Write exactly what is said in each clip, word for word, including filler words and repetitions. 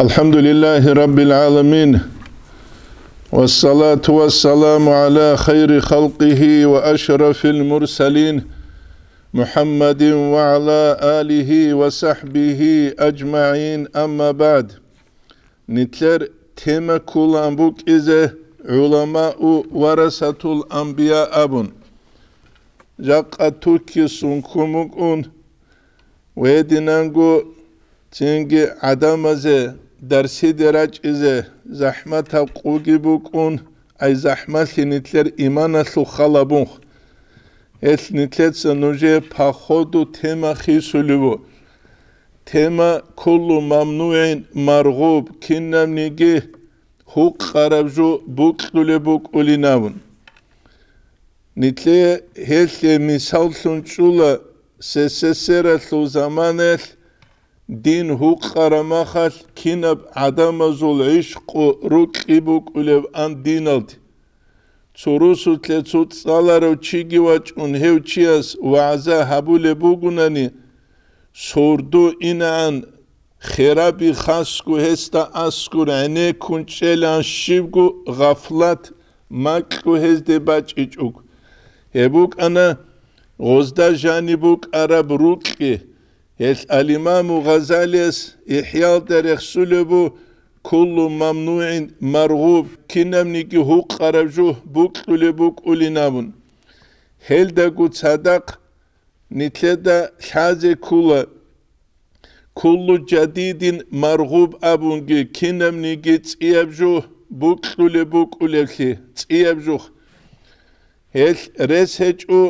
الحمد لله رب العالمين، والصلاة والسلام على خير خلقه وأشرف المرسلين، محمد وعلى آله وصحبه أجمعين، أما بعد. Нилъер тема кколаан букӀизе «ГӀуламау варасатул анбия» абун. Жакъа туккисун ккун букӀун, гьединанго цинги гӀадамазе дарсиде рачӀизе захӀматаб къуги букӀун, ай захӀмалъи нилъер иманалъул халабунх. Гьелъ нилъеца нужее по ходу тема хисулев ву. Тема: «Куллу мамнугӀин маргъуб», кинабниги гьукъараб жо букьулеб букӀулин абун. Нилъее гьелъе мисаллъун чӀула СССР-алъул заманаялъ дин гьукъараб махалъ кинаб гӀадамазул гӀишкъу рукьи букӀулеб ан диналде. Цо русулъе цо цӀаларав чиги вачӀун, гьев чияс вагӀза гьабулеб бугунани, сордо инегӀан херабихъасго гьесда аскӀор гӀенеккун чӀелан щибго гъафлат макьу гьезде бачӀичӀого. Гьеб букӀана гъозда жаниб букӀараб рукьи. Гьелъ ал-Имаму Гъазалияс ИхӀялда рехсулеб бу: «Куллу мамнугӀин маргъуб», кинабниги гьукъараб жо букьулеб букӀулин абун. Гьелдаго цадахъ нилъеда лъазе ккола: «Куллу жадидин маргъуб» абунги, кинабниги цӀияб жо букьулеб букӀулеблъи, цӀияб жух. Гьелъ рес гьечӀо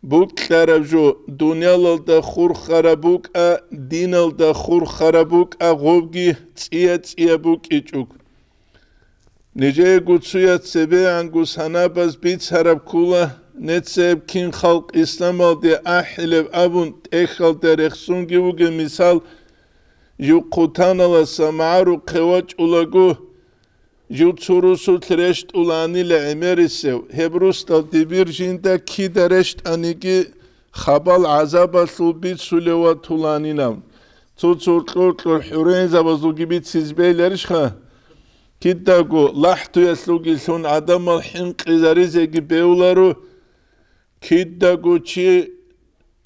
букьараб жо, дуниялалда хурхараб букӀа, диналда хурхараб букӀа, гъобги цӀия-цӀия букӀичӀого. Нижеего цуяз цебегӀанго санабаз бицараб ккола, нецаяб кин халкъ исламалде ахӀилеб абун тӀехьалда рехсунги вугев мисал, жив хъутаналаса магӀарухъе вачӀулаго, жив цо русулъ рещтӀуланила гӀемерисев, гьеб русдал дибир жинда кида рещтӀаниги хабал гӀазабалъул бицулев ватуланинав. Цо-цо кьор-кьор хӀуринзабазулги бициз бейларищха? Кидаго лахӀтуялъулги лъун гӀадамал хӀинкъизаризеги бевларо, кидаго чи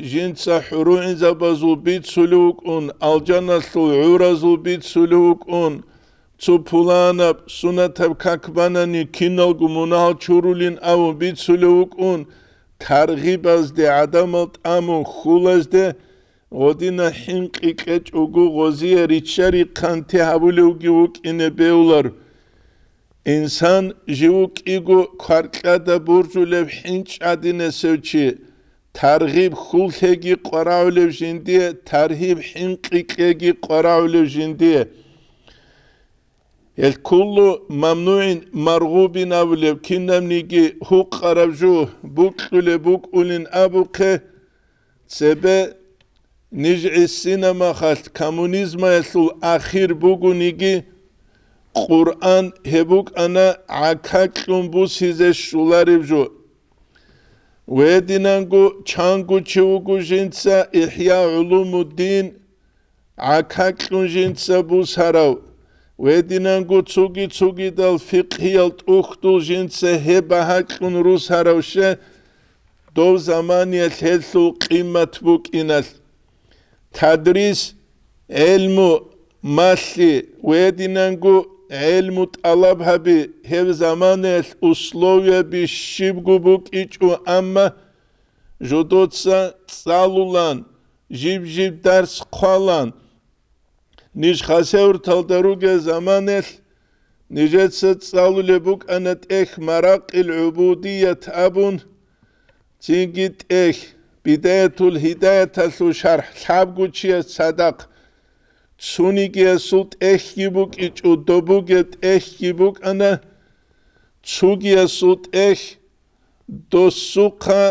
жинца хӀурулгӀинзабазул бицулев вукӀун, алжаналъул гӀуразул бицулев вукӀун, цо пуланаб сунатаб как банани киналго мунагьал чурулин абун бицулев вукӀун, таргъибазде гӀадамал тӀамун хьулазде гъодина хӀинкъи кьечӀого гъозие риччари-хъанти гьабулевги вукӀине бевлар. Инсан жив вукӀиго кваркьада буржулев хӀинчӀ гӀадинасев чи, таргъиб хьуллъеги къварагӀулев жиндие, таргъиб хӀинкъи кьеги къварагӀулев жиндие. Гьел куллу мамнугӀин маргъубин абулеб кинабниги гьукъараб жо букьулеб букӀулин абухъе, цебе ниж гӀисинаб махалъ коммунизмаялъул ахир бугониги, Къуръан гьеб букӀана гӀака кьун бусизе щулареб жо. Гьединанго чанго чи вуго жинца ИхӀя гӀулумуддин гӀака кьун жинца бусарав, гьединанго цоги-цогидал фикъгьиял тӀухьдул жинца гьеб багьа кьун русарав, ще, дов заманиялъ гьелъул къимат букӀиналъ. Тадрис, гӀелму, малъи, гьединанго гӀелму тӀалаб гьаби, гьеб заманаялъ условияби щибго букӀичӀо, амма жодоца цӀалулан, жиб-жиб дарс хъвалан. Ниж Хасавюрталда ругел заманаялъ нижеца цӀалулеб букӀана тӀехь Маракъил гӀубудият абун, цинги тӀехь Бидаятул гьидаяталъул шархӀ лъабго чияс цадахъ. Цунигиясул тӀехьги букӀичӀо, доб бугеб тӀехьги букӀана, цугиясул тӀехь досухъа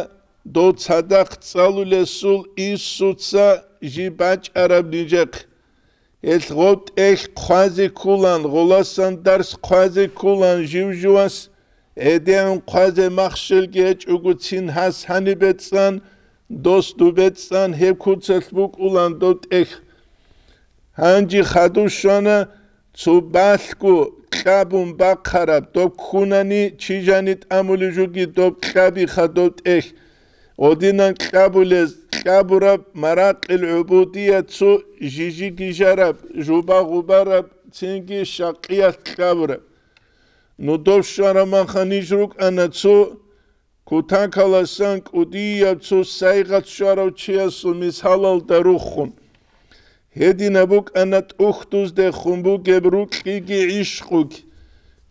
дов цадахъ цӀалулесул инсуца жиб бачӀараб нижехъ. Гьелъ гъоб тӀехь хъвазе кколан, гъоласан дарс хъвазе кколан жив-живас, гӀедегӀун хъвазе махщелги гьечӀого цин гьас гьанибе цӀан, дос дубе цӀан, гьеб куцалъ букӀулан дов тӀехь. Гьанже хадув щвана цо балъго кьабун бахъараб, доб ккунани чи жани тӀамулев жуги доб кьабиха доб тӀехь. Гъодинан кьабулез кьабураб маракъил гӀубудият цо жижи-гижараб, жуба-гъубараб, цинги щакъиялъ кьабураб. Нудов щвараб маха ниж рукӀана цо кутакаласан кӀудияб цо сайгъат щварав чиясул мисалалда руххун. Гьединаб букӀана тӀухьдуздехун бугеб рукьиги гӀишкъуги.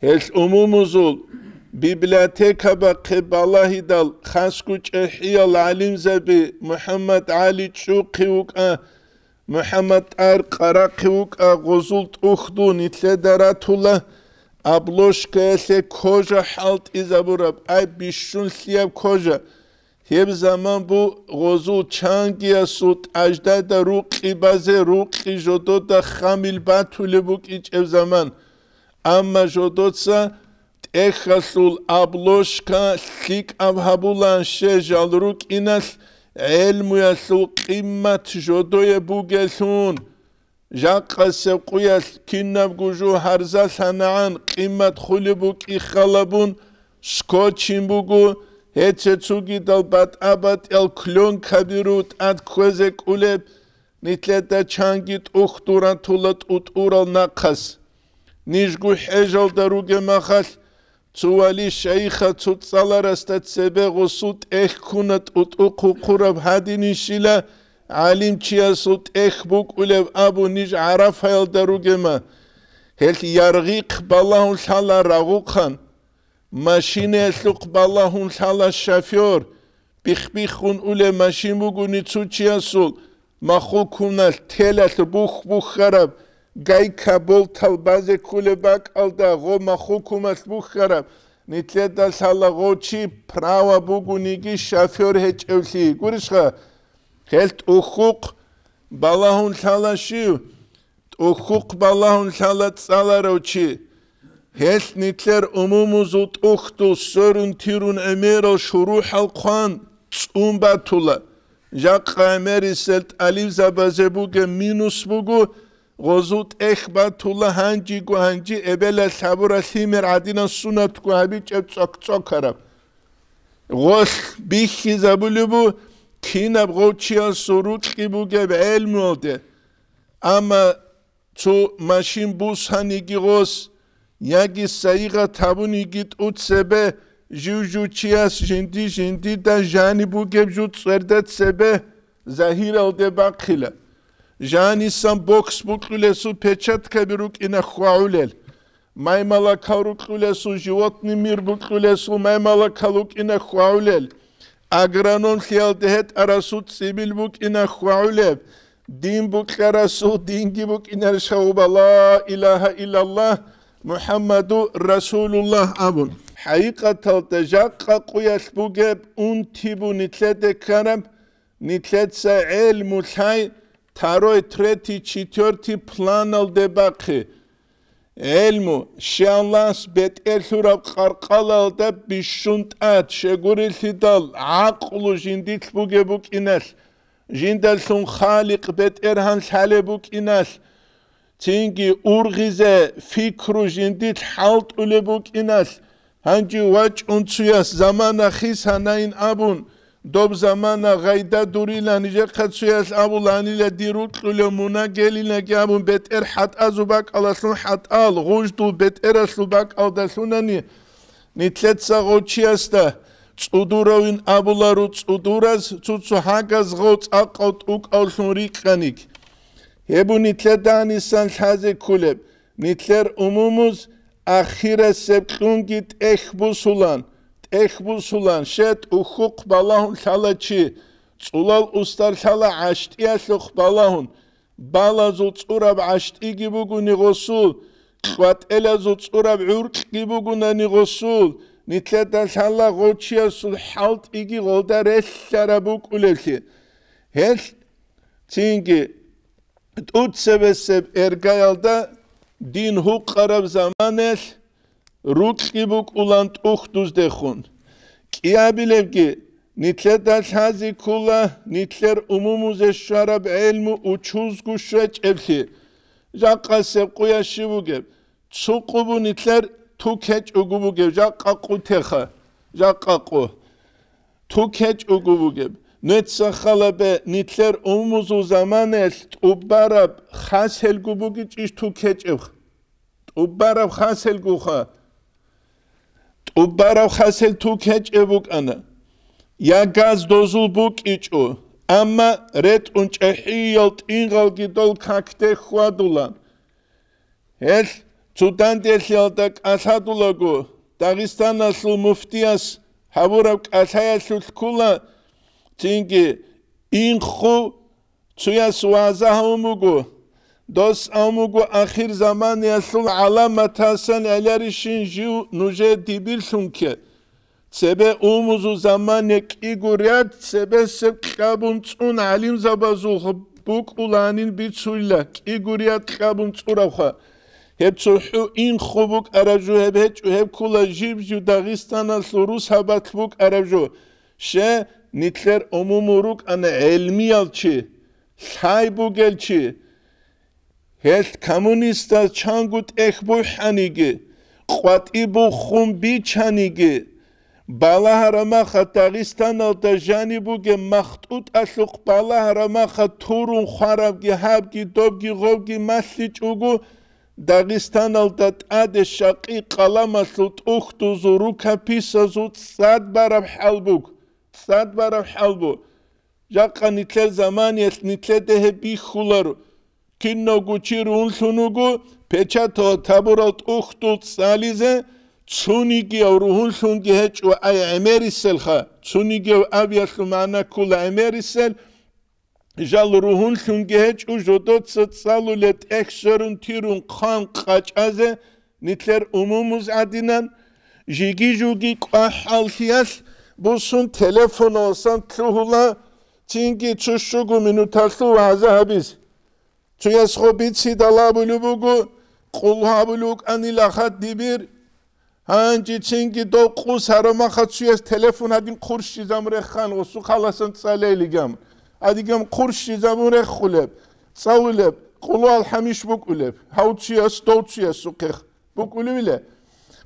Гьелъ умумузул библиотекабахъе балагьидал хасго чӀехӀиял гӀалимзаби МухӀаммад ГӀали ЧӀухъи вукӀа, МухӀаммад ТӀагьир Къарахъи вукӀа, гъозул тӀухьдул нилъеда ратула обложкаялъе кожа хӀалтӀизабураб, ай бищун лъияб кожа. Гьеб заман бу гъозул чангиясул тӀаждада рукъи базе, рукъи жодода хамил батулеб букӀичӀеб заман. Амма жодоца тӀехьалъул обложка лъикӀаб гьабулаан, щай жал рукӀиналъ гӀелмуялъул къиммат жодое бугелъун. Жакъасеб къуялъ кинабго жо гьарзалъанагӀан, къиммат хулеб букӀи халабун, скотчин буго, гьеце цугидал батӀа-батӀиял клёнкаби ру тӀад кквезе кӀулеб, нилъеда чанги тӀухьдуратула тӀутӀурал нахъас. Нижго хӀежалда ругеб махалъ, цо вали шайиха цо цӀаларасда цебе гъосул тӀехь ккуна тӀутӀухъ хъураб гьадинищила гӀалимчиясул тӀехь букӀулеб абун ниж ГӀарафаялда ругема. Гьелъ яргъихъ балагьун лъала рагъухъан, машинаялъухъ балагьун лъала шофёр, бих-биххун улеб машин бугони цо чиясул, махукуналъ телалъ бух-бухьараб, гайка болтал базе ккулеб бакӀалда гъо махукумалъ бухьараб, нилъеда лъала гъо чи права бугониги шофёр гьечӀевлъи. Гурищха? Гьел тӀухьухъ балагьун лъала щив? ТӀухьухъ балагьун лъала цӀаларав чи. Гьелъ нилъер умумузул тӀухьдул сверун-тирун гӀемерал шурухӀал хъван цӀун батула. Жакъа гӀемерисел тӀалибзабазе бугеб минус буго, гъозул тӀехь батула гьанжего-гьанжи эбелалъ гьабурал лъимер гӀадинан сунатго гьабичӀеб цӀок-цӀокараб. Гъолъ бихьизабулеб бу кинаб гъов чиясул рукьи бугеб гӀелмуялде. Амма цо машин бусаниги гъос, яги сайигъат гьабуниги тӀуцебе, жив-жив чияс жинди-жиндида жаниб бугеб жо цӀерда цебе загьиралде бахъила. Жанисан бокс букьулесул печаткаби рукӀина хьвагӀулел. Маймалакал рукьулесул, животный мир букьулесул маймалакал рукӀина хьвагӀулел. Агрономлъиялде гьетӀарасул цӀибил букӀина хьвагӀулеб. Дин букьарасул динги букӀинарищ гьабуба, ла илагьа иллаллагь, МухӀаммаду расулуллагь абун. ХӀакъикъаталда жакъа къуялъ бугеб унти бу нилъеде ккараб, нилъеца гӀелму лъай, второй, третий, четвёртый планалде бахъи. ГӀелму, щай Аллагьас бетӀерлъураб къаркъалалда бищун тӀад, щегурелъидал гӀакълу жиндилъ бугеб букӀиналъ, жиндалъун Халикъ БетӀергьан лъалеб букӀиналъ, цинги ургъизе фикру жиндилъ хӀалтӀулеб букӀиналъ, гьанже вачӀун цуяс замана хисанайин абун, доб замана гъайда дурила, нижехъа цуялъ абуланила дир рукьулев муна гелинаги абун, бетӀер хӀатӀазул бакӀалдалъун хӀатӀал, гъуждул бетӀералъул бакӀалдалъунани, нилъеца гъочиясда цӀудуравин абуларо цӀудураз, цо-цо гьагаз гъов цӀакъав тӀукӀавлъун рикӀкӀаник. Гьеб нилъеда гьанисан лъазе кколеб, нилъер умумуз ахирасеб кьунги тӀехь бусулан, тӀехь бусулан, щай тӀухьухъ балагьун лъала чи, цӀулал устар лъала гӀащтӀиялъухъ балагьун, балазул цӀураб гӀащтӀиги бугони гъосул, кьватӀелазул цӀураб гӀуркьги бугунани гъосул, нилъеда лъала гъочиясул хӀалтӀиги гъолда релълъараб букӀулевлъи. Гьелъ цинги тӀуцебесеб эргаялда дин гьукъараб заманаялъ рукьи букӀулан тӀухьдуздехун. КӀиабилебги, нилъеда лъази ккола нилъер умумузе щвараб гӀелму учузго щвечӀеблъи, Жакъасеб къуялъ щиб бугеб? Цо къубу нилъер тукечӀого бугеб, жакъа къу теха, жакъа къу. ТукечӀого бугеб. Нуца халабе нилъер умумузул заманаялъ тӀубараб хасел гу бугичӀищ тукечӀеб? ТӀубараб хасел гуха. ТӀубараб хасел тукечӀеб букӀана. Я газ дозул букӀичӀо, амма ретӀун чӀахӀиял тӀингъалги дол какде хьвадула. Гьелъ цо данделъиялда кӀалъадулаго, Дагъистаналъул муфтияс гьабураб кӀалъаялъулъ ккола, цинги инхъу цуяс вагӀза гьавун буго, дос абун буго, ахир заманиялъул гӀаламатасан гӀеларищин жив нужее дибирлъун кке. Цебе умузул замане кӀиго ряд цебесеб кьабун цӀун гӀалимзабазул букӀуланин бицула, кӀиго ряд кьабун цӀурабха. Гьеб цохӀу инхъу букӀараб жо гьеб гьечӀо, гьеб ккола жиб-жив Дагъистаналъул русабалъ букӀараб жо. Ще, нилъер умуму рукӀана гӀелмиял чи, лъай бугел чи. Гьелъ коммунистаз чанго тӀехь бухӀаниги, къватӀи буххун бичаниги, балагьарамаха Дагъистаналда жаниб бугеб махтӀутӀалъухъ балагьарамаха турун хварабги гьабги добги гъовги малъичӀого, Дагъистаналда тӀаде щакъи къаламалъул тӀухьдузул рукописазул цӀад бараб хӀал буг, цӀад бараб хӀал бу. Жакъа нилъер заманиялъ нилъеде гьеб бихьуларо. Кинавго чи ругьунлъун вуго, печатала табурал тӀухьдул цӀализе цунигияв ругьунлъунги гьечӀо, ай гӀемериселха, цунигияв абиялъул магӀна ккола гӀемерисел, жал ругьунлъунги гьечӀо, жодоца цӀалулеб тӀехь сверун тирун хъан къачӀазе нилъер умумуз гӀадинан, жиги-жуги кӀвахӀаллъиялъ бусун телефоналсан лъугьула, цинги цо щуго минуталъул вагӀза гьабиз. Цоясго бицидал абулеб буго, къулгьу абулев вукӀанила хаддибир. Гьанже цинги дов къус гьарамаха цояс телефон гьадин хъурщизабун реххан, гъосул халасан цӀалейилигам. Гьадигам хъурщизабун реххулеб, цӀалулеб, къулгьу алхӀамищ букӀулеб, гьав цояс, дов цоясухъех букӀулевила.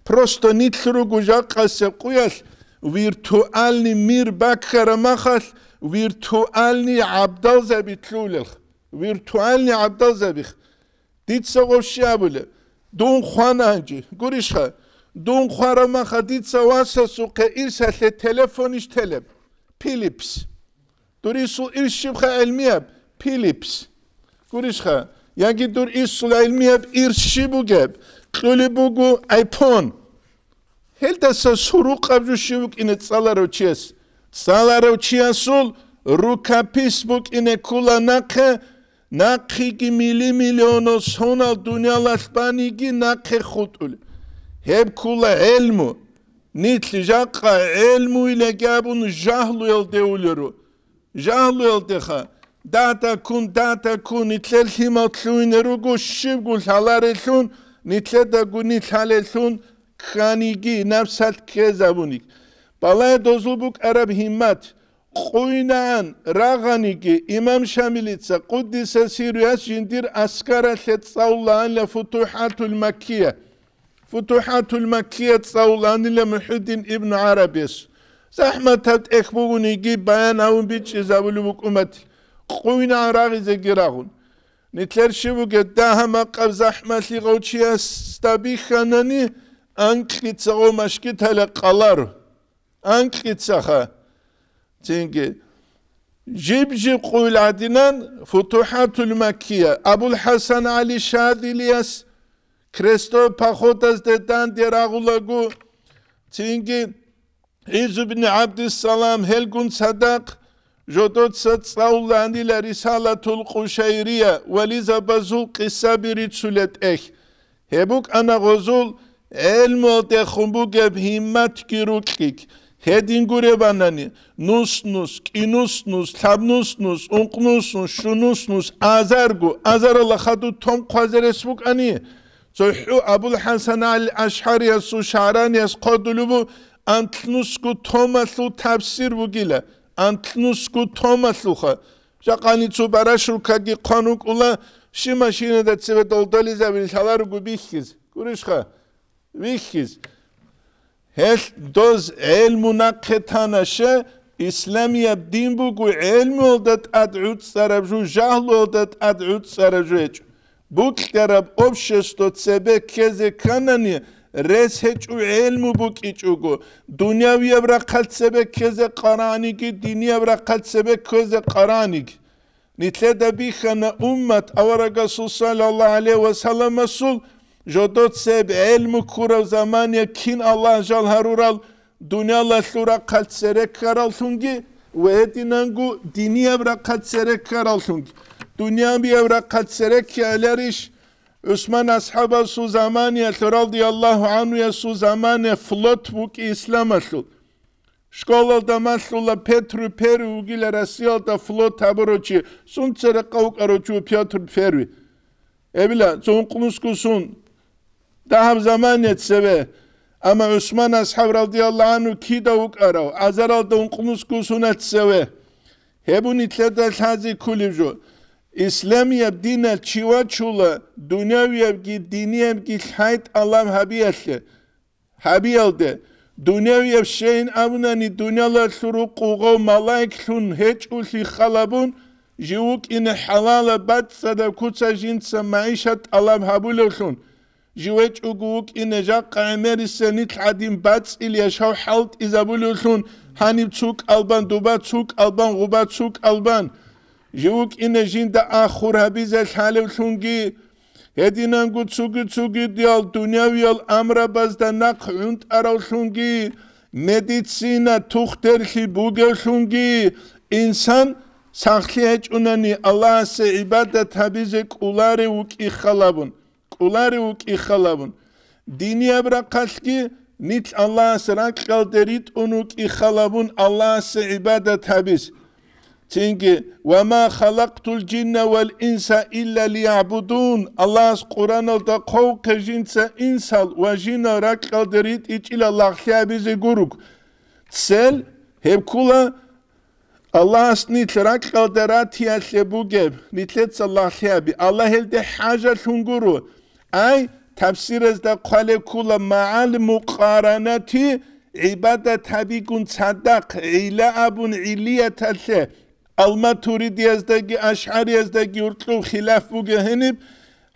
Просто нилъ руго жакъасеб къуялъ виртуальный мир баккараб махалъ, виртуальный гӀабдалзаби лъулелха. Виртуальный гӀабдалзабих. Дица гъов щиб абулеб? Дун хвана гьанже. Гурищха? Дун хвараб маха дица васасухъе ирсалъе телефонищ телеб? Philips. Дур исул ирс щибха гӀелмияб? Philips. Гурищха? Яги дур исул гӀелмияб ирс щиб бугеб? Кьулеб буго iPhone. Гьелдаса сурукъаб жо щиб букӀине цӀаларав чияс? ЦӀаларав чиясул рукопись букӀине ккула нахъе, нахъеги мили-миллионал сонал дуниялалъ баниги нахъе хутӀулеб. Гьеб ккула гӀелму. Нилъ жакъа гӀелмуйилаги абун жагьлуялде улеро. Жагьлуялдеха, дагьдаккун, дагьдаккун, нилъер лъимал лъугьине руго, щибго лъаларелъун, нилъедаго нилъалелъун кканиги, напсалъ ккезабуник. Балагье дозул букӀараб гьиммат, къуйнагӀан рагъаниги, имам Шамилица, къуддиса сирруяс, жиндир аскаралъе цӀалулаанила Футухатул Маккия. Футухатул Маккия цӀалулаанила МухӀиддин ибн ГӀарабияс. ЗахӀматаб тӀехь бугониги баян гьавун бичӀчӀизабулеб букӀумат, къуйнагӀан рагъизеги рагъун. Нилъер щиб бугеб, дагьа-макъаб захӀмалъи гъов чиясда бихьанани, анкьица гъов машгитала къаларо. Анкьицаха. Цинги жиб-жиб къуйил гӀадинан Футухатул Маккия, Абул-ХӀасан ГӀали Шадилияс крестовый походазде данде рагъулаго, цинги ГӀизу бин ГӀабдиссалам, гьелгун цадахъ жодоца цӀалулаанила Рисалатул Къушайрия, вализабазул къисаби рицулеб тӀехь. Гьеб букӀана гъозул гӀелмуялдехун бугеб гьимматги рукьик. Гьедин гуребанани, нус-нус, кӀинус-нус, лъабнус-нус, ункънус-нус, щунус-нус, азарго, азарала хадуб том хъвазе рес букӀани, цохӀо Абул-ХӀасан ал-АшгӀариясул ШагӀранияс хъодулеб бу анлънусго томалъул тафсир бугила, анлънусго томалъулха. Жакъани цо барашулкаги хъван вукӀула, щи машинада цебе долдолизабили лъаларого бихьиз. Гурищха? Вихьиз. Гьелъ доз гӀелму нахъе тана, ще, исламияб дин буго гӀелмуялда тӀад гӀуцӀараб жо, жагьлуялда тӀад гӀуцӀараб жо гьечӀо. Букьараб общество цебе ккезе кканани, рес гьечӀо гӀелму букӀичӀого, дунявияб рахъал цебе ккезе къараниги, динияб рахъал цебе ккезе къараниги. Нилъеда бихьана уммат аварагасул саллаллагьу гӀалайгьи ва салламасул жодоцеб гӀелму ккурав замания кин Аллагь жал гьарурал, дуниялалъул рахъал цере ккараллъунги ва гьединанго динияб рахъал цере ккараллъунги. Дуниябияб рахъал цере ккеларищ? ГӀусман асхӀабасул заманиялъ, радияллагьу гӀанхуясул замания, флот букӀи исламалъул. Школалда малъула Петру Первый вугила Россиялда флот гьабурав чи, сунца рекъа вукӀарав чи ву Петр Первый. Эбила, цо ункънусго сун, дагьаб замане цеве, амма ГӀусман асхӀаб радияллагьу гӀанху кида вукӀарав, азаралда ункънусго суна цеве. Гьеб нилъеда лъазе кколеб жо. Исламияб динал чи вачула, дуниявиябги диниябги лъай тӀалаб гьабиялъе. Гьабиялде, дунявияб щейин абунани, дуниялалъул рукъу гъов малаиклъун гьечӀулъи халабун, жив вукӀине хӀалалаб бацӀцӀадаб куца жинца магӀишат тӀалаб гьабулевлъун, жив гьечӀого вукӀине жакъа гӀемерисел нилъ гӀадин бацӀил яшав хӀалтӀизабулевлъун, гьаниб цу кӀалбан, дуба цу кӀалбан, гъуба цу кӀалбан, жив вукӀине жинда ахур гьабизе лъалевлъунги, гьединанго цуги-цугидал дунявиял амрабазда нахъ гӀунтӀаравлъунги, медицина тухтерлъи бугевлъунги, инсан сахлъи гьечӀунани Аллагьасе гӀибадат гьабизе кӀоларев вукӀи халабун, кӀоларев вукӀи халабун. Динияб рахъалъги нилъ Аллагьас ракьалде ритӀун вукӀи халабун Аллагьасе гӀибадат гьабиз. Цинги, «Ва ма халакътул жинна вал инса илля лиягӀбудун», Аллагьас Къураналда хъвавухъе жинца инсал ва жинал ракьалде ритӀичӀила лагълъи гьабизе гуруг. Цел гьеб ккула Аллагьас нилъ ракьалда ратиялъе бугеб, нилъеца лагълъи гьаби. Аллагь гьелде хӀажалъун гуро. Ай, тафсиразда хъвалеб ккула, «магӀал мукъаранати», гӀибадат гьабигун цадахъ, гӀилла абун гӀиллияталъе. Алматуридияздаги ашгӀарияздаги гьоркьоб хилаф буго гьениб.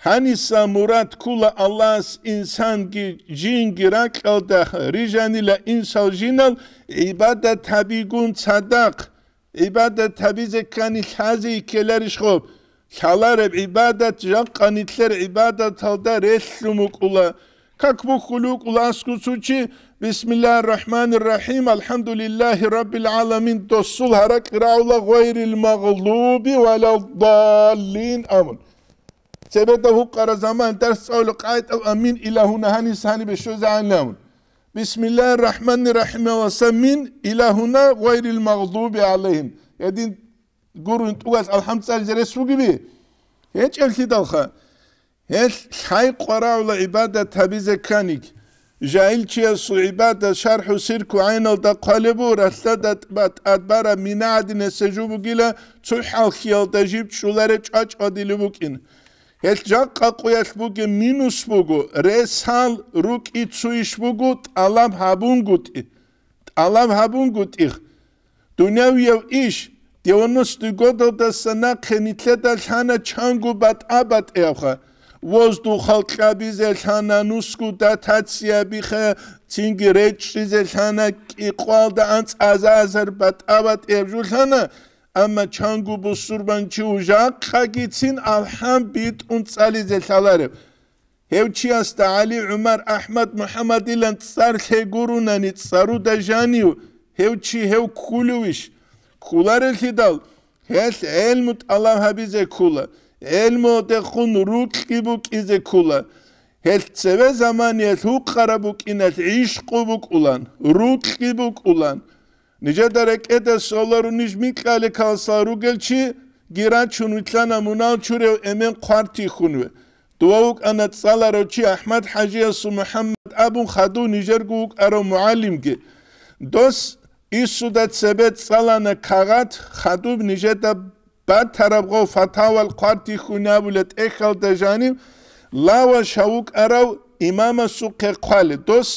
Гьаниса мурад ккула Аллагьас инсанги жинги ракьалда рижанила инсал жинал гӀибадат гьабигун цадахъ. ГӀибадат гьабизе ккани лъазе ккеларищ гъоб? Лъалареб гӀибадат жакъа нилъер гӀибадаталда релълъун букӀула. Как бухьулев вукӀула аскӀов цо чи: «Бисмиллагьир рахӀманир рахӀим, алхӀамдулиллагьи раббил гӀаламин», досул гьаракь рагӀула, «гъайрил магълуби валаддаллин», – абун. Цебеда гьукъара заман дарс цӀалула къайтӀал амин илагьуна гьанис гьанибе щвезегӀан абун. Бисмиллагьир рахӀманир рахӀим, ва самин илагьуна гъайрил магълуби гӀалайгьим. Гьедин гурун тӀугас алхӀам цӀализе рес бугеби? ГьечӀеблъидалха. Гьелъ лъай къварагӀула гӀибадат гьабизе кканиг. Жагьилчиясул гӀибадат шархӀу сирку гӀайналда хъвалебу, ралъдада тӀбатӀад бараб мина гӀадинаса жо бугила, цо хӀалхьиялда жиб чӀулареб чӀвачӀвадилеб букӀин. Гьелъ жакъа къуялъ бугеб минус буго, ресал рукӀи цо иш буго, тӀалаб гьабунгутӀи. ТӀалаб гьабунгутӀи. Дунявияв иш, девяностый годалдаса нахъе нилъеда лъана чанго батӀа-батӀиябха. Воздухал кьабизе лъана, нусго дотация биха, цинги речӀчӀизе лъана, кӀикъвалда анцӀазазар батӀа-батӀияб жо лъана, амма чанго бусурбанчи жакъагицин алхӀам битӀун цӀализе лъалареб. Гьев чиясда ГӀали, ГӀумар, АхӀмад, МухӀаммадилан цӀар лъегурунани, цӀаруда жанив гьев чи гьев ккулевищ? Ккуларелъидал, гьелъ гӀелму тӀалаб гьабизе ккула, гӀелмуялдехун рукьги букӀизе ккула. Гьелъ цеве заманиялъ гьукъараб букӀиналъ гӀишкъу букӀулан, рукьги букӀулан. Нижеда рекӀеде солару ниж микьали калсал ругел чи, гирачун вилълъана мунал чурев эмен хъвартихьун ве. Дова вукӀана цӀаларав чи АхӀмад-хӀажиясул МухӀаммад абун хадув нижерго вукӀарав мугӀалимги. Дос исуда цебе цӀалана кагъат, хадуб нижеда батараб гъов фатавал хъвартихьуни абула тӀехьалда жанив, лаваш гьав вукӀарав имамасухъе хъвале дос,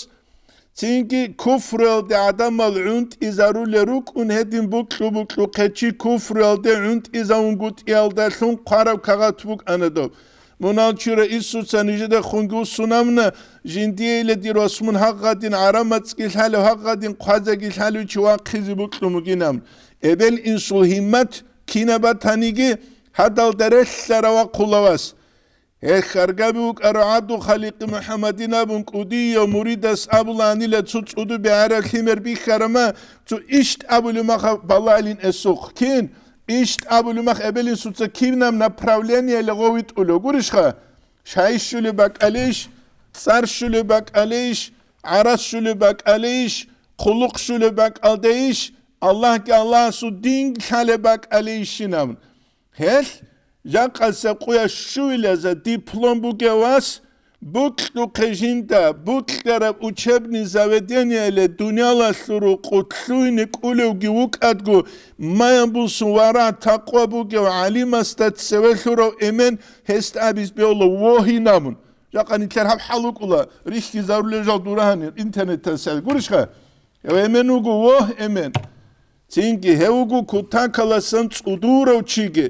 цинги куфруялде гӀадамал гӀунтӀизарулел рукӀун гьедин букьу-букьухъе чи куфруялде гӀунтӀизавунгутӀиялдалъун хъвараб кагъат букӀана доб. Мунал чура Иисуса нижеда хунги уссунамна, жиндиейила дир вас мун гьагъадин гӀарамацӀги лъалев, гьагъадин хъвазаги лъалев чи вахъизе букьун бугинамун. Эбел-инсул гьиммат кинаб батаниги, гьадалда релълъарав вахъула вас. Гьеб хьаргаби вукӀарав ГӀабдул-Халикъи МухӀаммадин абун кӀудияв муридас абулаанила цо цӀуду бегӀараб лъимер бихьарама, цо ишт абулев маха балалин эсухъ. Кин? Ишт абулев мах эбел-инсуца кинаб направленияле гъовитӀулев гурищха? Шай щулеб бакӀалейищ, цӀар щулеб бакӀалейищ, гӀарац щулеб бакӀалейищ, хъулухъ щулеб бакӀалдейищ, Аллагьги Аллагьасул динги лъалеб бакӀалейищинаб? Гьелъ жакъасеб къуя щуилаза диплом бугев вас, букьухъе жинда букьараб учебный заведенияле дуниялалъул рукъу лъугьине кӀулевги вукӀадго, маян бусун вара такъва бугев гӀалимасда цеве лъурав эмен гьесда абиз беула вогьинамун. Жакъа нилъер гьаб хӀал вукӀула, рихьизарулел жал дурагьани интернеталъ гурищха? Гьев эмен вуго, вогь, эмен. Цинги гьев вуго кутакаласан цӀудурав чиги.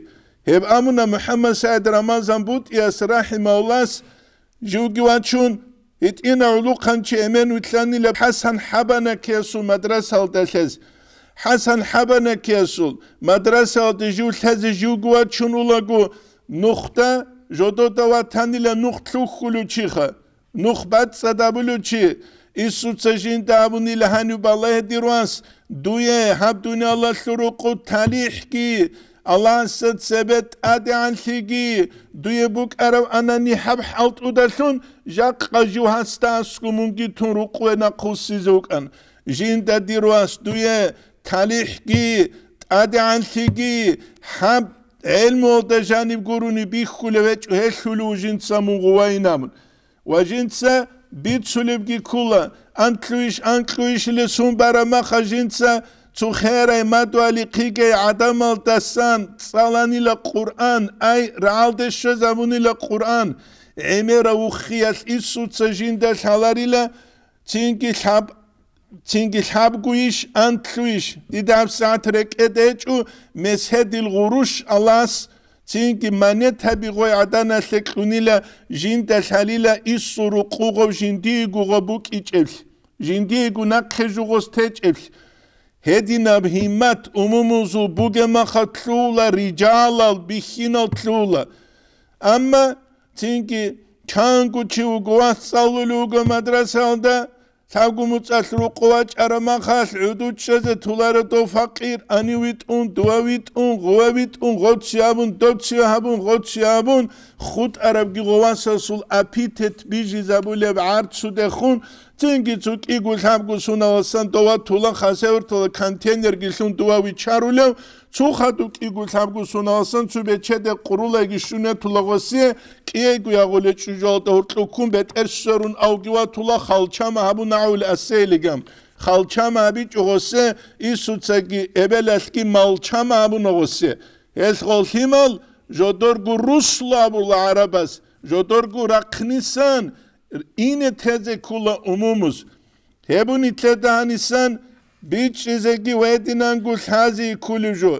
Гьеб амуна МухӀаммад СагӀид Рамазан БутӀияс рахӀимагьуллас, живги вачун, гьитӀина гӀулухъанчи эмен вилълъанила ХӀасан ХӀабанакиясул мадрасалда лъез. ХӀасан ХӀабанакиясул мадрасалда жив лъезе живги вачун улаго, нухда жодода ватанила нух лъухьулев чиха. Нух бацӀцӀад абулев чи, Иисуца жинда абунила гьанив балагье, дир вас, дуе гьаб дуниялалъул рукъу талихӀги, Аллагьасда цебе тӀадегӀанлъиги, дуе букӀараб анани гьаб хӀалтӀудалъун, жакъа жив гьасда аскӀу мунги тун рукъуве нахъвуссизе вукӀан. Жинда, дир вас, дуе талихӀги, тӀадегӀанлъиги, гьаб гӀелмуялда жаниб гурони бихьулев гьечӀо, гьелъулев жинца мун гъувайинамун. Ва жинца бицулебги ккула, анлъуйищ-анкьуйищиле сун бараб маха жинца цо херай мадугьали хъигей гӀадамалдасан цӀаланила Къуръан, ай, рагӀалде щвезабунила Къуръан, гӀемерав вухиялъ Иисуца жинда лъаларила, цинги лъаб-, цинги лъабгойищ, анлъуйищ, дида гьабсагӀат рекӀеде гьечӀо, месгьедил гъурущ Аллагьас, цинги манетаби гъой гӀаданалъе кьунила, жинда лъалила Иисул рукъугъав жиндиего гъо букӀичӀеблъи, жиндиего нахъе жугъос течӀеблъи. Гьединаб гьиммат умумузул бугеб маха лъугьула рижалал, бихьинал лъугьула. Амма цинги чанго чи вуго, вас цӀалулев вуго мадрасалда, лъабго муцӀалъ рукъу вачӀараб махалъ гӀуду чӀезе туларо дов факъир, ани витӀун, дува витӀун, гъува витӀун, гъоци абун, доци гьабун, гъоци абун, хутӀарабги гъовасасул апитет бижизабулеб гӀарцудехун, цинги цо кӀиго лъабго суналасан дова тула хасевартала контейнерги лъун дува вичарулев, цо хадуб кӀиго лъабго суналасан цо бечеде къурулаги щунетула гъосие, кӀиего ягъуле чӀужуялда гьоркьуккун бетӀер сверун авги ватула халчама гьабун агӀули асейлигам. Халчама гьабичӀо гъосе, Иисуцаги эбелалъги малчама гьабуна гъосе. Гьелъ гъол лъимал жодорго руслу абула гӀарабаз, жодорго рахънисан ине тезе ккула умумуз. Гьеб нилъеда гьанисан бичӀчӀизеги гьединанго лъази кколев жо.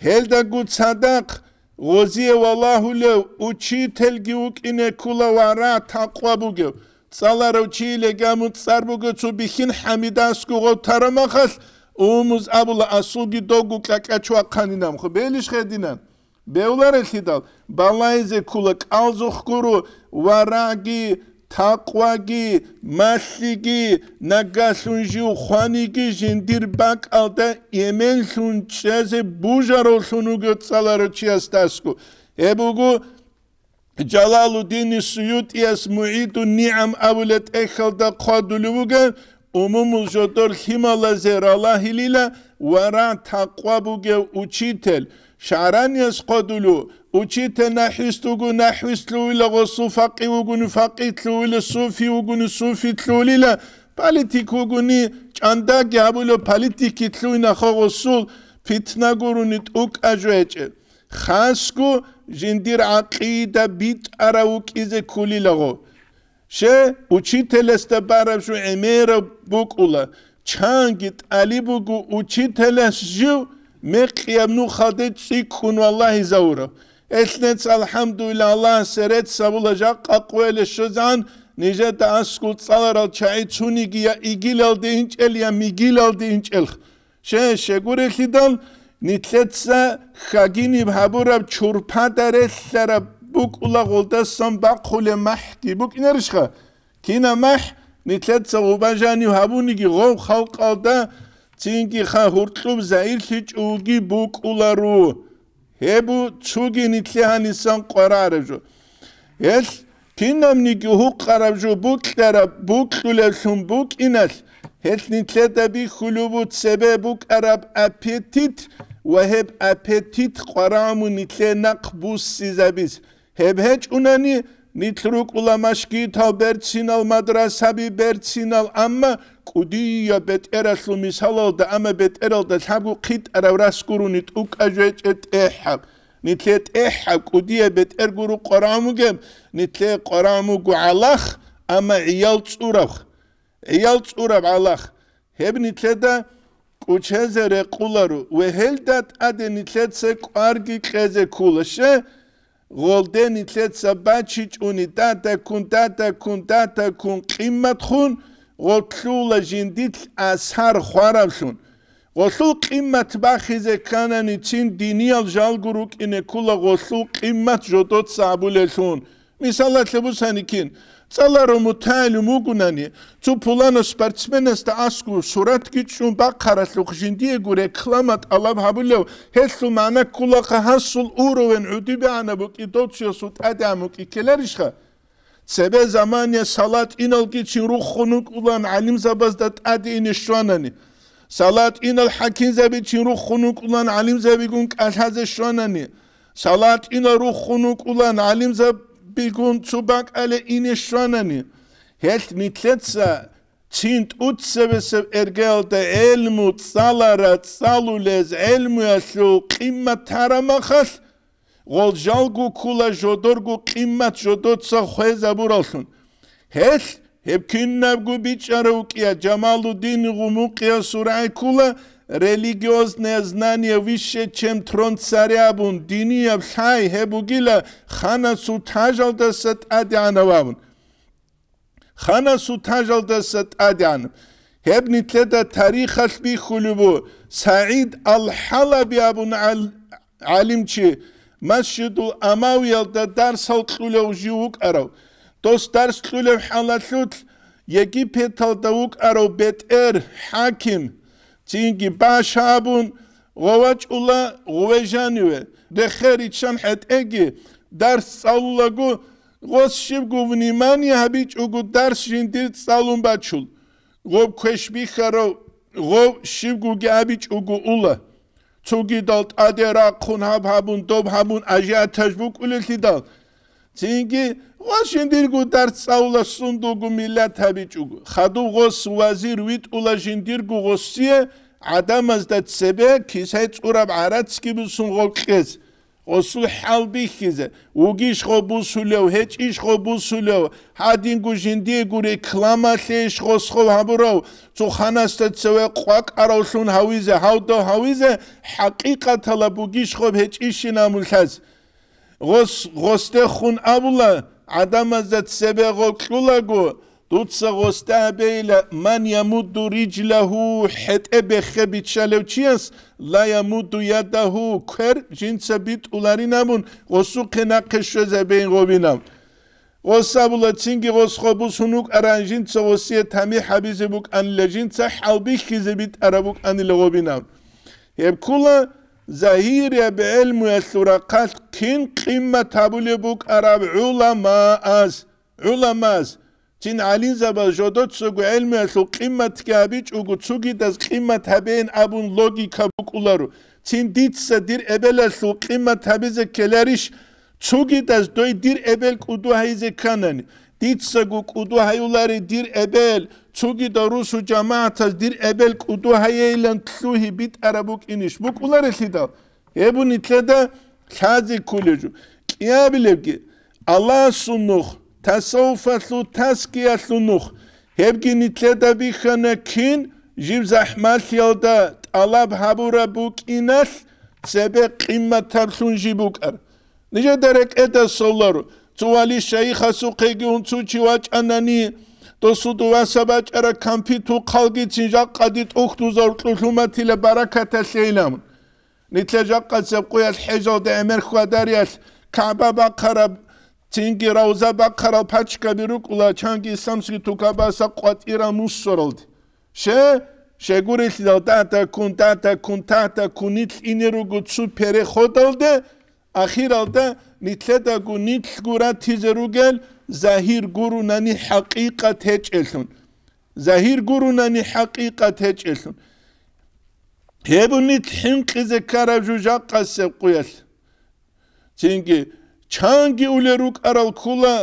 Гьелдаго цадахъ гъозие валагьулев учительги вукӀине ккула вара такъва бугев, цӀаларав чииле гамун цӀар бугев цо бихьин хӀамидасго гъов тарамахалъ, умумуз абула, асулги догу кьакьач вахъанинамха, белищ гьединан? Бевларелъидал, балайзе ккула кӀалзухъ гуро варагӀги, такъваги, малъиги, нагалъун жив хваниги жиндир бакӀалда эменлъун чӀезе бужаравлъун вугев цӀаларав чиясдасго. Гьеб буго Жалалуддини СуютӀияс МугӀидун-нигӀам абулеб тӀехьалда хъвадулев вугев, умумул жодор лъималазе ралагьилила вара такъва бугев учитель. ШагӀранияс хъвадулев, учитель нахӀвист вуго, нахӀвист лъугьила гъосул, факъи вугони, факъи лъугьила, суфи вугони, суфи лъугьилила, политик вугони, чӀандаги гьабулев, политики лъугьинаха гъосул, питна гурони тӀукӀа жо гьечӀеб. Хасго жиндир гӀакъида битӀарав вукӀизе кколилаго. Ще, учителасда бараб жо гӀемераб букӀула, чанги тӀалиб буго учителас жив мекъияб нухалде цӀикӀкӀун валагьизавурав. Гьелъ нецц, алхӀамдулиллагь, Аллагьасе рецц гьабула жакъа къоялъ щвезегӀан, нижеда аскӀов цӀаларал чагӀи цониги я игилалде инчӀел, я мигилалде инчӀелха. Ще, щегурелъидал, нилъеца хагиниб гьабураб чурпада релълъараб букӀула гъолдасан бахъулеб махӀги букӀинарищха? Кина махӀ нилъеца гъуба жанив гьабуниги гъов халкъалда цинги ха гьуркьуб загьирлъичӀого букӀуларо. Гьеб цоги нилъе гьанисан къварараб жо. Гьелъ кинабниги гьукъараб жо букьараб, букьулевлъун букӀиналъ, гьелъ нилъеда бихьулеб цебе букӀараб аппетит ва гьеб аппетит къварагӀму нилъе нахъ буссизабиз. Гьеб гьечӀунани, нилъ рукӀула машгитал берцинал, мадрасаби берцинал, амма кӀудияб бетӀералъул мисалалда, амма бетӀералда лъабго хъитӀараб рас гурони тӀукӀа жвечӀеб тӀехӀаб. Нилъе тӀехӀаб кӀудияб бетӀер гуро къварагӀмугеб, нилъе къварагӀмуго гӀалах, амма гӀиял цӀураб. ГӀиял цӀураб гӀалах. Гьеб нилъеда кӀучезе рекъоларо ва гьелда тӀаде нилъеца кӀварги кьезе ккола. Ще, гъолде нилъеца бачичӀони, дадаккун, дадаккун, дадаккун къимматхун, гъолъула жиндилъ асар хвараблъун. Гъолъул къиммат бахизе кканани, цин диниял жалго рукӀине ккола гъолъул къиммат жодоца абулелъун. Мисалалъе бусани кин, цӀаларо мутагӀилим вугунани, цо пуланав спортсменасда аскӀов суратги чӀун бахъаралъухъ жиндиего реклама тӀалаб гьабулев, гьелъул магӀна кколаха гьасул уровень гӀодобегӀанаб букӀи, доциясул тӀадегӀан букӀи ккеларищха? Цебе замания салат иналгицин руххун вукӀулан гӀалимзабазда тӀаде ине щванани. Салат инал хӀакимзабицин руххун вукӀулан гӀалимзабигун кӀалъазе щванани. Салат инал руххун вукӀулан гӀалимзабигун цо бакӀалде ине щванани. Гьелъ нилъеца цин тӀуцебесеб эргеялда гӀелму цӀалара цӀалулез гӀелмуялъул къиммат тараб махалъ, гъол жалго ккола жодорго къиммат жодоца хвезабураллъун. Гьелъ гьеб кинабго бичӀчӀарав вукӀият Жамалуддин Гъумукъиясул рагӀи ккола, «Религиозное знание выше, чем трон царя» абун, динияб лъай гьеб бугила ханасул тажалдаса тӀадегӀанав абун. Ханасул тажалдаса тӀадегӀан. Гьеб нилъеда тарихалъ бихьулеб буго, СагӀид ал-ХӀалаби абун гӀал-, гӀалимчи, Масжидул Амавиялда дарсал кьулев жив вукӀарав. Дос дарс кьулев хӀалалъулъ Египеталда вукӀарав бетӀер, хӀаким, цинги баша абун, гъов вачӀула гъуве жаниве, рехе риччан хӀетӀеги, дарс цӀалулаго, гъос щибго внимание гьабичӀого дарс жиндир цӀалун бачул, гъоб квеш бихьарав гъов щибгоги абичӀого ула. Цогидал тӀаде рахъун гьаб гьабун, доб гьабун ажиотаж букӀулелъидал, цинги гъос жиндирго дарс цӀалула сундулго миллат гьабичӀого. Хадуб гъос вазир витӀула жиндирго гъосие гӀадамазда цебе кисай цӀураб гӀарацги бусун гъов кьез. Гъосул хӀал бихьизе, вугищ гъов бусулев, гьечӀищ гъов бусулев, гьадинго жиндиего рекламалъейищ гъос гъов гьабурав, цо ханасда цеве къвакӀаравлъун гьавизе, гьавдав гьавизе, хӀакъикъаталаб бугищ гъоб гьечӀищинаб мулъаз. Гъос, гъосдехун абула, гӀадамазда цебе гъов кьулаго, дуца гъосда абейила, ман ямудду риджлагьу, хӀетӀе бехе биччалев чияс, ла ямудду ядагьу, квер жинца битӀуларин абун, гъосухъе нахъе щвезабейин гъобинав. Гъос абула, цинги гъос гъобусун вукӀаран жинца гъосие тамихӀ гьабизе букӀанила, жинца хӀалбихьизе битӀараб букӀанила гъобинав. Гьеб ккула загьирияб гӀелмуялъул рахъалъ кин къиммат гьабулеб букӀараб гӀуламаас. ГӀуламаас, цин гӀалимзабаз жодоцаго гӀелмуялъул къимматги гьабичӀого, цогидаз къиммат гьабейин абун логика букӀуларо. Цин дица дир эбелалъул къиммат гьабизе ккеларищ? Цогидаз дой дир эбел кӀуду гьайизе кканани, дицаго кӀуду гьаюлари дир эбел, цогидал русу жамагӀатаз дир эбел кӀуду гьайейилан лъугьи битӀараб букӀинищ? БукӀуларелъидал? Гьеб нилъеда Лъазе кколеб жо. КӀиабилебги, Аллагьасул нух, тасаввуфалъул, тазкиялъул нух, гьебги нилъеда бихьана кин жиб захӀмалъиялда тӀалаб гьабураб букӀиналъ цебе къимматаблъун жиб букӀар. Нижеда рекӀеда соларо, цо вали шайихасухъеги унцучи вачӀанани, досул дуваса бачӀараб кампитул хъалгицин жакъа дитӀухь дуза уркьулъуматила баракаталъейилан. Нилъер жакъасеб къуялъ хӀежалда гӀемер хьвадариялъ КагӀба бахъараб, цинги Равза бахъарал пачкаби рукӀула чанги исламский тукабаса къватӀирал мусоралде. Ще, щегурелъидал дагьдаккун, дагьдаккун, тагьдаккун нилъ ине руго цу переходалде, ахиралда нилъедаго нилъго ратизе ругел загьир гурунани хӀакъикъат гьечӀелъун. Загьир гурунани хӀакъикъат гьечӀелъун. Гьеб нилъ хӀинкъизе ккараб жужахъасеб къуялъ. Цинги чанги улел рукӀарал ккула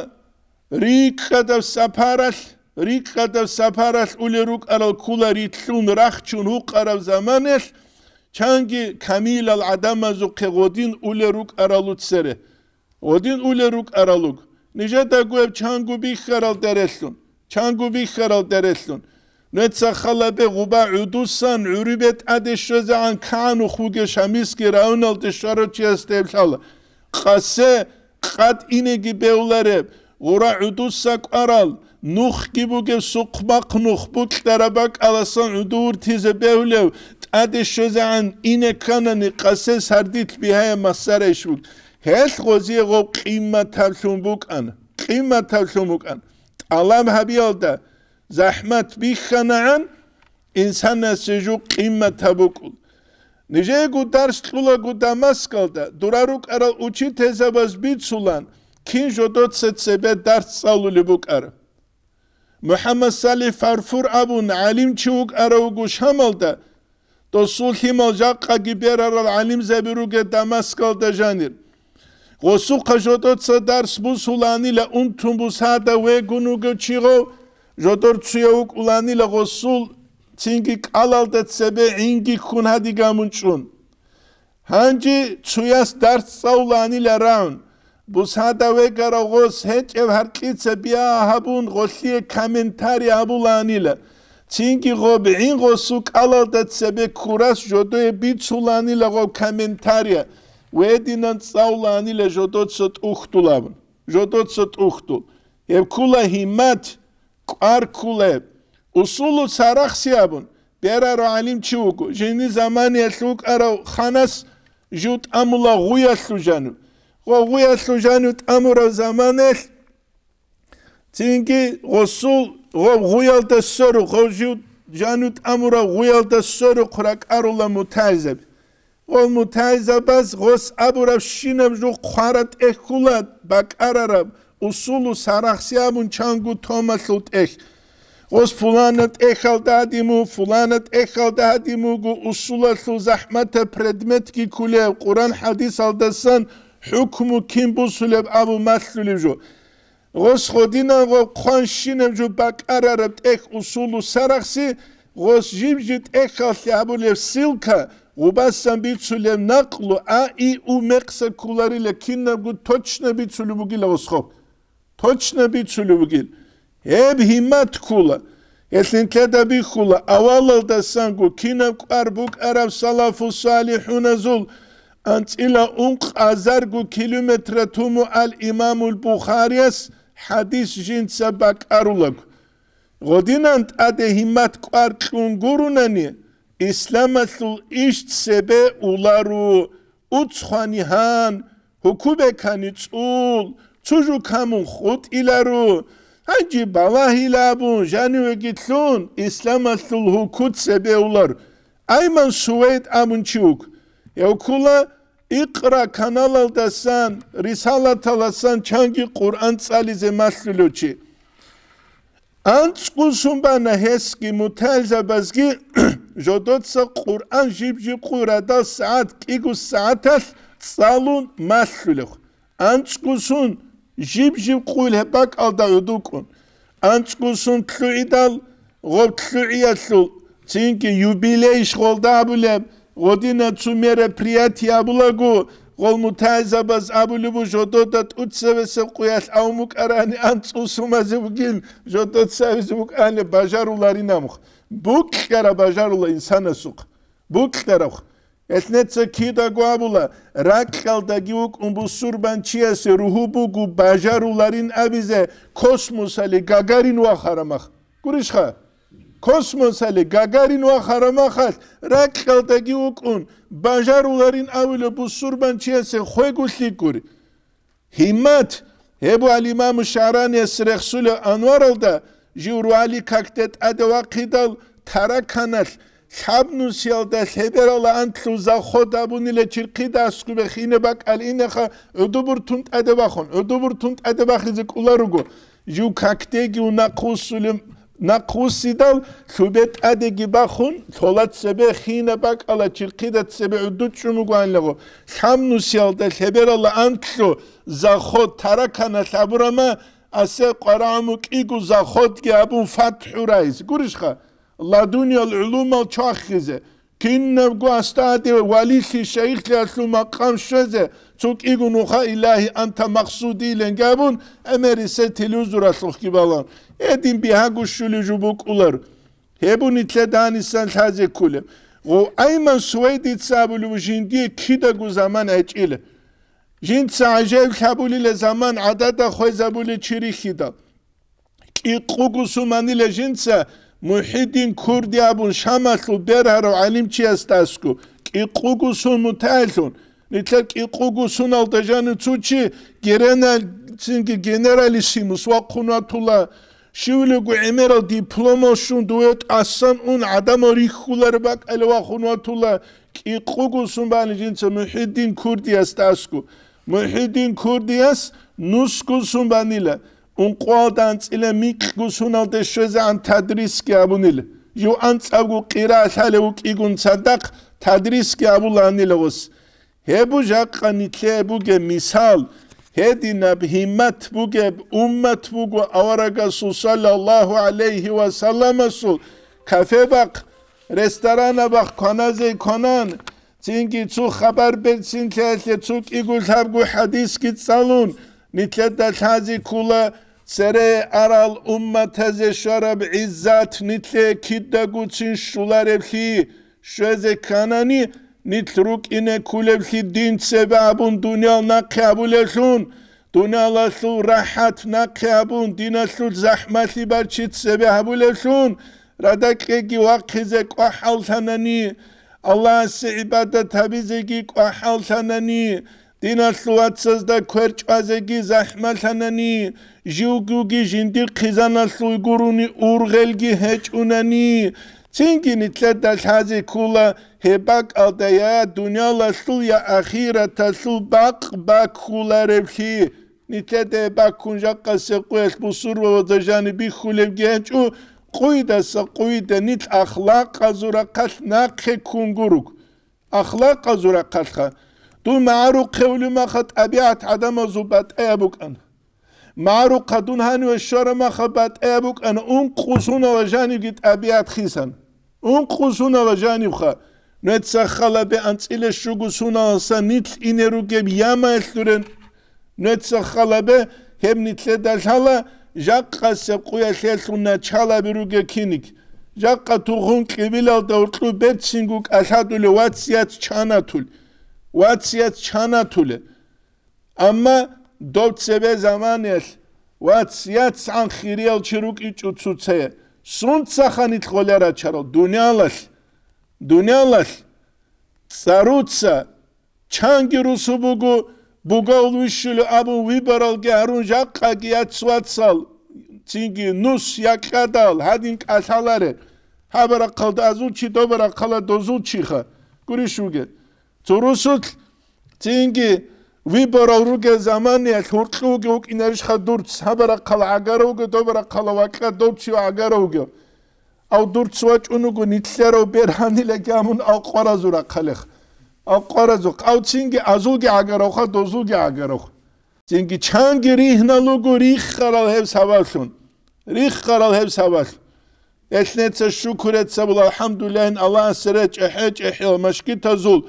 рикӀкӀадаб сапаралъ, рикӀкӀадаб сапаралъ улел рукӀарал ккула рилълъун рахчун гьукъараб заманалъ, чанги камилал гӀадамазухъе гъодин улел рукӀаралу цере. Гъодин улел рукӀаралуг. Нижедаго гьеб чанго бихьарал дарелъун. Чанго бихьарал дарелъун. Нуца халабе гъуба гӀудусан гӀурибе тӀаде щвезегӀан кагӀанухъ вугев Шамилский районалде щварачиясда гьеб лъала. Къасе къад инеги бевлареб, гъура гӀудуса кӀварал, нухги бугеб сухъмахъ нух букьараб бакӀаласан гӀуду вуртизе бегьулев, тӀаде щвезегӀан ине кканани, къасе сардилъ бигьаяб масара иш буго. Гьелъ гъозие гъоб къимматаблъун букӀана, къимматаблъун букӀана. ТӀалаб гьабиялда захӀмат бихьанагӀан, инсанасе жо къимматаб букӀул. Нижеего дарс кьулаго Дамаскалда, дура рукӀарал учительзабаз бицулан, кин жодоца цебе дарс цӀалулеб букӀараб. МухӀаммад Салих Фарфур абун гӀалимчи вукӀарав вуго Шамалда, досул лъимал жакъаги берарал гӀалимзаби ругел Дамаскалда жанир. Гъосухъа жодоца дарс бусуланила унтун бусада вегун вугев чи гъов, жодор цуяв вукӀуланила гъосул цинги кӀалалда цебе гӀинги ккун гьадигамун чӀун. Гьанже цуяс дарс цӀалуланила рагӀун, бусада вегарав гъос гьечӀеб гьаркьица биа гьабун гъолъие комментарий гьабуланила. Цинги гъоб гӀин гъосул кӀалалда цебе ккурас жодое бицуланила гъоб комментария, вединан цӀалуланила жодоца тӀухьдул абун. Жодоца тӀухьдул. Гьеб ккула гьиммат, кӀвар ккула гьеб. Усулу сарахси абун, бераро гӀалимчи вуго, жини заманиялъ вукӀарав ханас жив тӀамула гъуялъул жанив. Гъо гъуялъул жанив тӀамурав заманаялъ, цинги гъосул гъо гъуялда сверухъ, гъо жив жанив тӀамурав гъуялда сверухъ ракӀарула мутагӀилзаби. Гъол мутагӀилзабаз гъос абурабщинаб жо хъвара тӀехьула бакӀарараб, усулу сарахси абун чанго томалъул тӀехь. Гъос пулана тӀехьалда гьадиму, пулана тӀехьалда гьадимуго усулалъул захӀматаб предметги ккулев, Къуран хӀадисалдасан хӀукму кин бусулеб абу малъулев жо. Гъос гъодинан гъо хъванщинаб жо бакӀарараб тӀехь усулу сарахси, гъос жиб-жи тӀехьалъе гьабулеб ссылка, гъубасан бицулеб накълу, а, и, у мекъса кколарила кинабго точно бицулеб бугила гъос хоб. Точно бицулеб бугил. Гьеб гьиммат ккула. Гьелъ нилъеда бихьула, авалалдасанго кинаб кӀвар букӀараб салафу салихӀуназул анцӀила ункъазарго километра туму ал-Имамул Бухарияс хӀадис жинца бакӀарулаго. Гъодинан тӀаде гьиммат кӀвар кьун гурунани, исламалъул иш цебе улару, уцхъвани гьан, гьукубекани цӀул, цу жукамун хутӀилару, гьанжи балагьилабун жанивеги лъун, исламалъул гьуку цебе улару. Айман Сувейд абун чи вуго. Гьев ккула Икъра каналалдасан, рисалаталасан чанги Къуръан цӀализе малъулев чи. АнцӀгусун бана гьесги мутагӀилзабазги жодоца Къуръан жиб-жиб къуй радал сагӀат кӀиго сагӀаталъ цӀалун малъулев. АнцӀгусун жиб-жиб къуй гьеб бакӀалда гӀодукӀун. АнцӀгусун лъугӀидал гъоб лъугӀиялъул, цинги юбилей иш гъолда абулеб, гъодина цу мероприятие абулаго, Гъол мутагӀилзабаз абулеб буго, жодода тӀуцебесеб къуялъ авун букӀарани анцӀусумазе бугин, жодоца абизе букӀани бажаруларин амх. Букьара бажарула инсанасухъ. Букьараб. Гьелъ неца кидаго абула, ракьалдаги вукӀун бусурбанчиясе ругьу буго бажаруларин абизе космосалде Гагарин вахарамах. Гурищха? Космосалде Гагарин вахарамахалъ ракьалдаги вукӀун бажаруларин абулеб бусурбанчиясе хвего лъикӀ гури. Гьиммат, гьеб ва Имаму ШагӀранияс рехсулев Анваралда жив ругьали какде тӀаде вахъидал, тараканалъ лъабнусиялда лъеберала антлъу заход абунила чирхъида аскубе хине бакӀал инеха гӀудубуртун тӀаде бахун, гӀудубуртун тӀаде бахизе кӀоларуго. Жив какдеги унахъ вуссулеб Нахъвуссидал, лъубе тӀадеги бахун, лъола цебе хина бакӀала чирхъида цебе гӀуду чӀун бугоанилаго, лъабнусиялда лъеберала антлъу заход таракана лъабурама, асе къварагӀуму кӀиго заходги абун фатхӀу райз. Гурищха? Ладуниял гӀулумал чвахизе. Кинабго астаде валилъи шайихлъиялъул макъам щвезе, цо кӀиго нуха илагьи анта махсудилан габун, гӀемерисел телевизоралъухъги балан. Гьедин бигьаго щулеб жо букӀулар. Гьеб нилъеда гьанисан лъазе кколеб. Гъов Айман Сувайдица абулеб жиндие кидаго заман гӀечӀила. Жинца гӀажаиблъабулила заман гӀадада хвезабули чи рихьидал. КӀикъуго суманила жинца Мухьидин Курди абун Шамалъул бергьарав гӀалимчиясда аскӀо, кӀикъуго сун мутагӀилъун, нилъер кӀикъуго суналда жанив цо чи герена-, цинги генералиссимус вахъун ватула, щивлего гӀемерал дипломал щун дуе тӀасан ун гӀадамал рихьулареб бакӀалев вахъун ватула, кӀикъуго сун бани жинца Мухьидин Курдиясда аскӀо. Мухьидин Курдияс нусго сун банила. Ункъоялда анцӀила микьго суналде щвезегӀан тадрисги абунила. Жив анцӀабго къира лъалев вукӀигун цадахъ тадрисги абулаанила гъос. Гьеб жакъа нилъее бугеб мисал, гьединаб гьиммат бугеб уммат буго аварагасул саллаллагьу гӀалайгьи ва салламасул кафебахъ, ресторанабахъ кваназе кванан, цинги цо хабар берцинлъиялъе цо кӀиго лъабго хӀадисги цӀалун, нилъеда лъазе ккола цере арал умматазе щвараб гӀиззат нилъее кидаго цин щулареблъи, щвезе кканани, нилъ рукӀине кколеблъи дин цебе абун дуниял нахъе абулевлъун, дуниялалъул рахӀат нахъе абун диналъул захӀмалъи барчи цебе гьабулевлъун, радакьеги вахъизе кӀвахӀаллъанани, Аллагьасе гӀибадат гьабизеги кӀвахӀаллъанани, диналъул вацазда квер чӀвазеги захӀмалъанани, живгоги жиндир хъизаналъул гурони ургъелги гьечӀунани, цинги нилъеда лъазе ккола гьеб бакӀалда я дуниялалъул, я ахираталъул бакъ баккулареблъи. Нилъеда гьеб баккун жакъасеб къуялъ бусурбабазда жаниб бихьулебги гьечӀо, къуйдаса къуйда нилъ ахлакъазул рахъалъ нахъе ккун гуруг. Ахлакъазул рахъалъха. Дун магӀарухъе улеб маха тӀабигӀат гӀадамазул батӀаяб букӀана. МагӀарухъа дун гьаниве щвараб маха батӀаяб букӀана, ункъо сунала жанибги тӀабигӀат хисан. Ункъо сунала жанибха, нуеца халабе анцӀила щуго суналаса нилъ ине ругеб ямаялъурен, нуеца халабе гьеб нилъеда лъала жакъасеб къуялъелъул началаби ругеб киник. Жакъа тухун кьибилалда гьоркьу берцинго кӀалъадулев вац-яц чанатул. Вац-яц чанатуле. Амма доб цебе заманаялъ вац-яцгӀан хириял чи рукӀичӀо цоцае, сунцаха нилъ гъоле рачарал дуниялалъ, дуниялалъ цӀаруца чанги русу буго, бугав вищулев абун выборалги гьарун жакъаги яц-вацал, цинги нус якьадал гьадин кӀалъаларе, гьабарахъалда азул чи, добарахъала дозул чиха, гурищ вугел. Цо русулъ цинги выборал ругел заманаялъ гьуркьуги вукӀинарищха дурц, гьабарахъала гӀагаравги, добарахъала вакьа довцив гӀагаравги. Ав дурц вачӀун вуго нилъерав бергьанила гьамун алкъваразул рахъалех. Алкъваразухъ, ав цинги азулги гӀагаравха, дозулги гӀагаравха. Цинги чанги ригьналуго риххарал гьеб сабаблъун. Риххарал гьеб сабаблъун. Гьелъ неца шукуреца була, алхӀамдулиллагь, Аллагьасе речӀехӀе-чӀехӀел машгитазул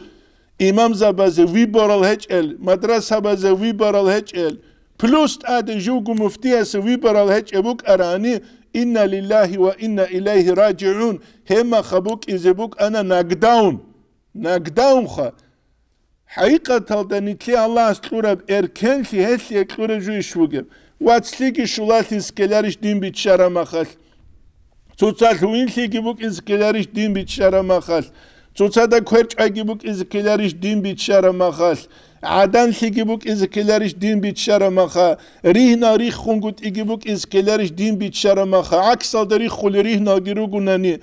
имамзабазе выборал гьечӀел, мадрасабазе выборал гьечӀел, плюс тӀаде живго муфтиясе выборал гьечӀеб букӀарани, инна лиллагьи ва инна илайгьи ражигӀун, гьебмаха букӀизе букӀана нокдаун. Нокдаунха. ХӀакъикъаталда нилъее Аллагьас кьураб эркенлъи гьелъие кьураб жо иш бугеб? Вацлъиги щулалъизе ккеларищ дин биччараб махалъ? Цоцалъ винлъиги букӀизе ккеларищ дин биччараб махалъ? Цоцазда кверчӀайги букӀизе ккеларищ дин биччараб махалъ? ГӀаданлъиги букӀизе ккеларищ дин биччараб маха? Ригьнал риххунгутӀиги букӀизе ккеларищ дин биччараб маха? ГӀаксалда риххулел ригьналги ругунани,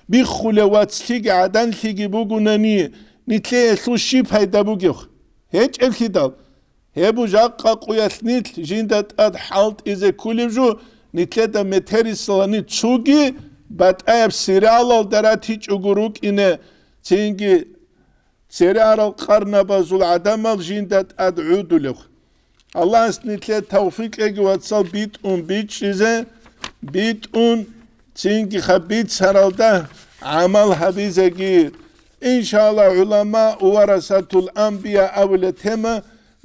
биххулев вацлъиги гӀаданлъиги бугунани, нилъее гьелъул щиб пайда бугеб? ГьечӀеблъидал, гьеб жакъа къуялъ нилъ жинда тӀад хӀалтӀизе кколеб жо, нилъеда метерисалани цоги батӀаяб сериалалда ратичӀого рукӀине, цинги цере арал къарнабазул гӀадамал жинда тӀад гӀодулев. Аллагьас нилъее тавфикъ кьеги, вацал, битӀун бичӀчӀизе, битӀун цинги хаб бицаралда гӀамал гьабизеги. Иншаллагь, гӀуламаъ варасатул анбия абулеб тема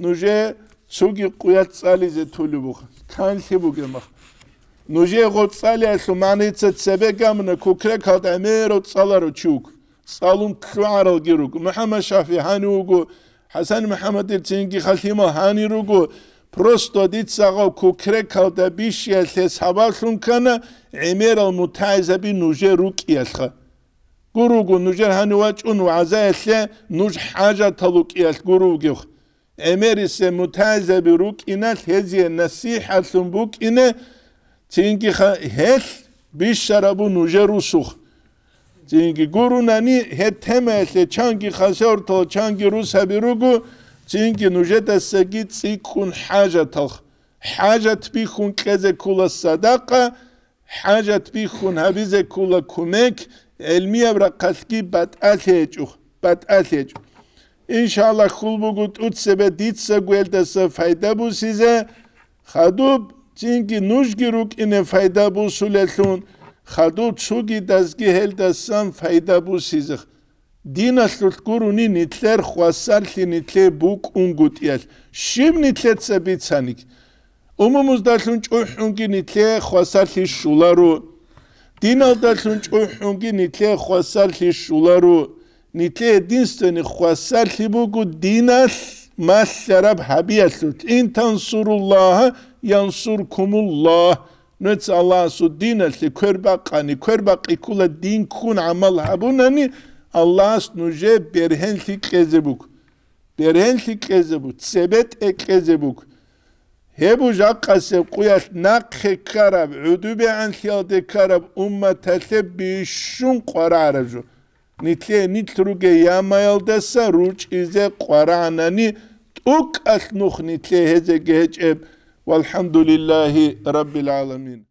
нужее цоги къуялъ цӀализе толеб буго. Канлъи бугеб мах. Нужее гъоб цӀалиялъул магӀница цебе гьабуна, кукрекалда гӀемерав цӀаларав чи вуго. ЦӀалун лъугӀаралги руго. МухӀаммад ШафигӀ гьанив вуго, ХӀасан МухӀаммадил цинги халимал гьанир руго. Просто дица гъав кукрекалда бищиялъе сабаблъун ккана гӀемерал мутагӀилзаби нужер рукӀиялъха. Гуро вуго, нужер гьанив вачӀун вагӀзаялъе нуж хӀажатал вукӀиялъ гуро вугев. ГӀемерисел мутагӀилзаби рукӀиналъ гьезие насихӀатлъун букӀине, цинги ха-, гьелъ бищарабу нужер русухъ. Цинги гурунани гьеб темаялъе чанги хасертал, чанги русаби руго, цинги нужедасаги цӀикӀкӀун хӀажаталх. ХӀажат бихьун кьезе ккола садакъа, хӀажат бихьун гьабизе ккола кумек, гӀелмияб рахъалъги батӀалъи гьечӀо, батӀалъи гьечӀо. Иншаллагь, хьул буго тӀуцебе дица гвелдаса файда бусизе, хадуб цинги нужги рукӀине файда бусулелъун, хадуб цугидазги гьелдасан файда бусизе. Диналъулъ гурони нилъер хвасарлъи нилъее букӀунгутӀиялъ, щиб нилъеца бицаниги. Умумуздалъун чӀухӀунги нилъее хвасарлъи щоларо. Диналдалъун чӀухӀунги нилъее хвасарлъи щоларо. Нилъее единственный хвасарлъи буго диналъ малъараб гьабиялъулъ. Ин тансуруллагьа янсуркумуллагь. Нужеца Аллагьасул диналъе квер бакъани, квер бакъи ккола дин ккун гӀамал гьабунани, Аллагьас нужее бергьенлъи кьезе буго. Бергьенлъи кьезе буго, цебетӀе кьезе буго. Гьеб жакъасеб къуялъ нахъе ккараб, гӀудубегӀанлъиялде ккараб умматалъе бищун къварагӀараб жо. Нилъее нилъ ругей ямаялдаса ручӀизе къварагӀанани, тӀокӀалъ нух нилъее гьезеги гьечӀеб. ВалхӀамдулиллагьи раббил гӀаламин.